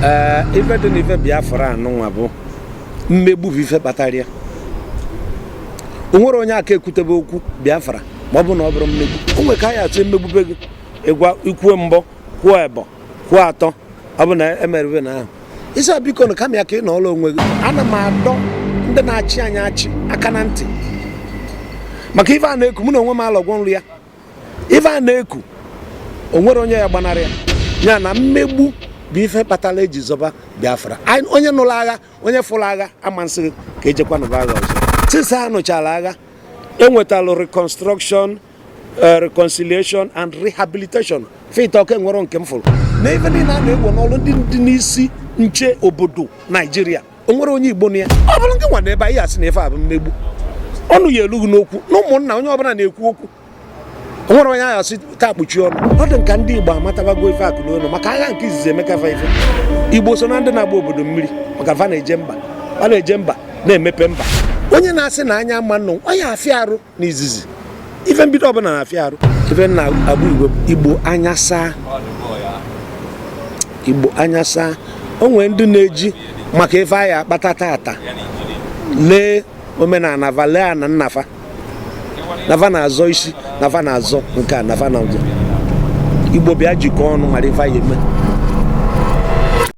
Ee, ife dị n'ife Biafra anụnwa bụ mmegbu bụ ife kpatara ya. O nwere onye aka ekwutebe okwu Biafra ma ọ bụ na ọ bụrụ mmegbu. O nwere ka anyị atụ emegbube gị, ịgwa ikwuo mbọ, kwuo ebọ, kwuo atọ, ọ bụ na emerube na ahụ isi a, biko na kama ya ka ị nọọrọ onwe gị. Ana m adọ ndị na-achị anyị achị aka na ntị maka ife a na-eku. Mụ na onwe m alọgwọ nri ya. Ife a na-eku, o nwere onye ya gbanarị ya. Ya na mmegbu bụ ife kpatara eji zọba Biafra. Onye nụrụ agha, onye fụrụ agha, ama nsị ka ejekwa nụba agha ọzọ. Since a nụchara agha, enwetalụ reconstruction, reconciliation and rehabilitation. Faith ọka enwero nke m fụrụ na ife niile a na-egbo n'ọrụ ndị dị n'isi nche obodo Naijiria, o nwere onye Igbo na ya. Ọ bụrụ nke nwa na ebe anyị asị na ife a bụ mmegbu, ọnụ ya elughị n'okwu na ụmụnna. Onye ọbụla na-ekwu okwu, o nwere onye agha sị taa kpuchie ọnụ. Ọ dị nka ndị Igbo amatabago ife akụ n'ụlọ maka agha nke izizi emeka fa. Ife Igbo so na ndị na-agba obodo mmiri maka fa na-eje mba, fa na-eje mba, na-emepe mba. Onye na-asị na anya ama nnụ onye afịa arụ n'izizi, ife mbido ọbụla na-afịa arụ. Ife nna agba Igbo, Igbo anya saa, Igbo anya saa. O nwere ndị na-eji maka ife anyị akpata tata lee omenala va, lee ana nnafa nafa na-azọ isi, nafa na-azọ nke a, nafa na-azọ. Igbo bịa jikọọ ọnụ mara ife anyị eme.